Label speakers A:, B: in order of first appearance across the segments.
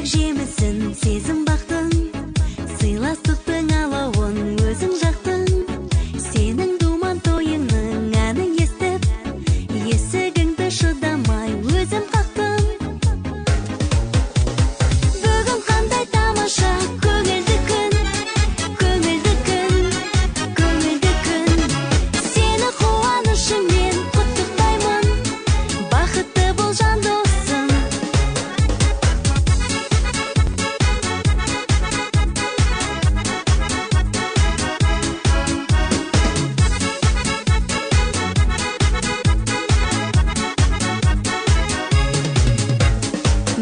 A: Жемісін сезім бақтың, сыйластықтың алауын өзің жақтың. Сенің думан тойыңның әнін естіп, есігіңді шыдамай өзім қақтым. Бүгін қандай тамаша көңілді күн, көңілді күн, көңілді күн. Сені қуанышыңмен құттықтаймын, бақытты бол жан досым.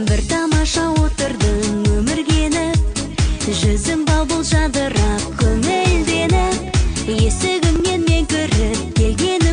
A: Бір тамаша отырдың өмірге еніп, жүзің бал бұл жадырап, көңілденіп, есігіңнен мен кіріп келгенімде.